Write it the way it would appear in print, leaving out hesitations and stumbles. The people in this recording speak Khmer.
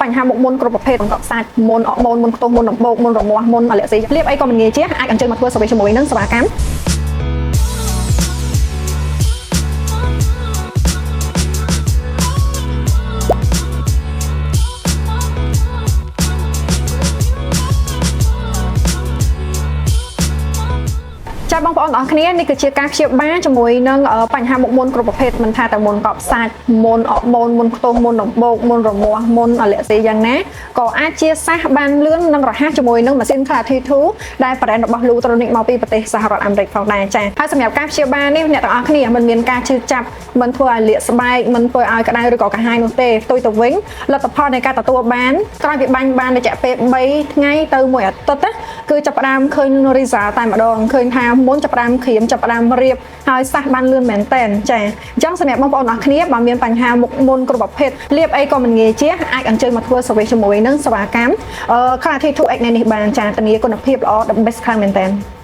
បញ្ហាមុខមុនគ្រប់ប្រភេទបង្កប់សាច់មុនអរម៉ូនមុនខ្ទោះមុនដំបូកមុនរមាស់មុនអាឡែស៊ីលាបអីក៏មិនងាយជាអាចអញ្ជើញមកធ្វើ service ជាមួយនឹងសេវាកម្ម ចាបងប្អូនទាំងអស់គ្នានេះគឺជាការព្យាបាលជាមួយនឹងបញ្ហាមុខមុនគ្រប់ប្រភេទមិនថាតែមុនកប់សាច់មុនអរម៉ូនមុនខ្ទោះមុនដំបូកមុនរមាស់មុនអាឡែស៊ីយ៉ាងណាក៏អាចជាសះបានលឿននិងរហ័សជាមួយនឹងម៉ាស៊ីន Clarity 2ដែល brand របស់ Lutronic មកពីប្រទេសសហរដ្ឋអាមេរិកផងដែរចាហើយសម្រាប់ការព្យាបាលនេះអ្នកទាំងអស់គ្នាមិនមានការឈឺចាប់មិនធ្វើឲ្យលាកស្បែកមិនធ្វើឲ្យក្តៅឬក៏ក្រហាយនោះទេផ្ទុយទៅវិញលទ្ធផលនៃការទទួលបានក្រោយពីបាញ់បានរយៈពេល3ថ្ងៃទៅមួយអាទិត្យណាគឺចាប់ផ្ដើមឃើញ result តែម្ដងឃើញថាមុនចាប់ផ្ដើមក្រៀមចាប់ផ្ដើមរៀបហើយសះបានលឿនមែនតែនចាអញ្ចឹងសម្រាប់បងប្អូនអរគ្នាបើមានបញ្ហាមុខមុនគ្រប់ប្រភេទលាបអីក៏មិនងាយជាអាចអញ្ជើញមកធ្វើ service ជាមួយនឹងសេវាកម្មClarity 2X នេះបានចាធានាគុណភាពល្អ the best ខ្លាំងមែនតែន។